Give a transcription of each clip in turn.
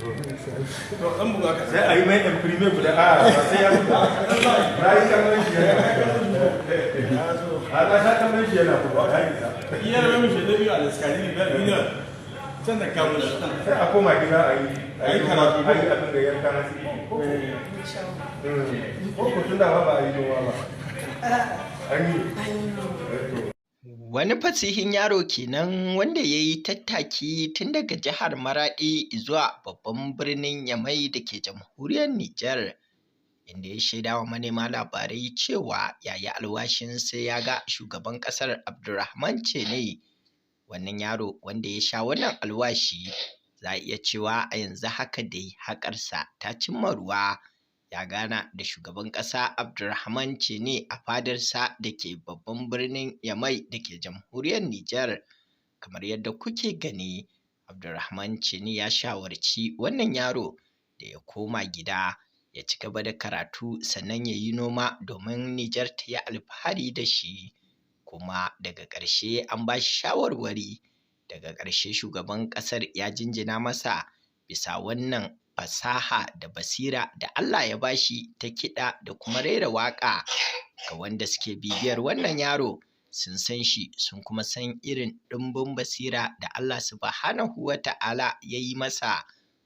To dan buga ka. Sai a yi mai imprime guda, a ba sai ya buga. Na yi kallon shi yana. A na sha kallon shi yana buga. Ya isa. Iya da mishi da biyu a l'escalier vers 1h. Can da kamun shi. Sai a koma gida a yi A yi karatu. A yi abin da yanka na si. Ko ko tun da ba a yi noma ba. An yi. To. Wani fasihin yaro kenan wanda ya yi tattaki tun daga jihar Maraɗi zuwa babban birnin Yamai da ke jamhuriyar Nijar, inda ya shaida wa manema labarai cewa ya yi alwashin sai ya ga shugaban ƙasar Abdurrahman Chani. Wannan yaro wanda ya sha wannan alwashi, za a iya cewa a yanzu haka dai haƙarsa ta cimma ruwa. Ya gana da shugaban ƙasa Abdurrahman Chani a fadarsa da ke babban birnin Yamai da ke jamhuriyar Nijar. Kamar yadda kuke gani, Abdurrahman Chani ya shawarci wannan yaro da ya koma gida ya ci gaba da karatu, sannan ya yi noma domin Nijar ta yi alfahari da shi. Kuma daga ƙarshe an ba shi shawarwari. Daga ƙarshe shugaban ƙasar ya jinjina masa bisa wannan fasaha da basira da Allah ya bashi ta kiɗa da kuma rera waƙa. Ga wanda suke bibiyar wannan yaro sun san shi, sun kuma san irin ɗimbin basira da Allah Subhanahu wa Ta'ala ya yi masa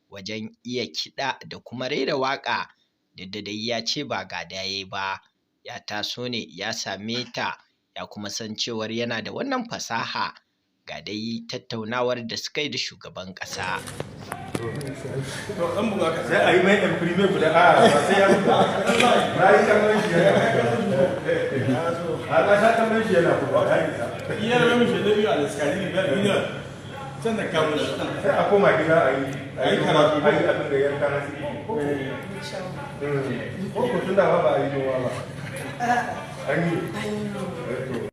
wajen iya kiɗa da kuma rera waƙa. Duk da dai ya ce ba gada ya yi ba, ya taso ne ya same ta, ya kuma san cewar yana da wannan fasaha. Ga dai tattaunawar da suka yi da shugaban ƙasa. To dan buga ka. Sai a yi mai imprime guda, a ba sai ya buga. Na yi kallon shi yana. A na sha kallon shi yana buga. Ya isa. Iya da mishi da biyu a l'escalier vers 1h. Can da kamun shi. Sai a koma gida a yi A yi karatu. A yi abin da yanka na si. Ko ko tun da ba a yi noma ba. An yi. To.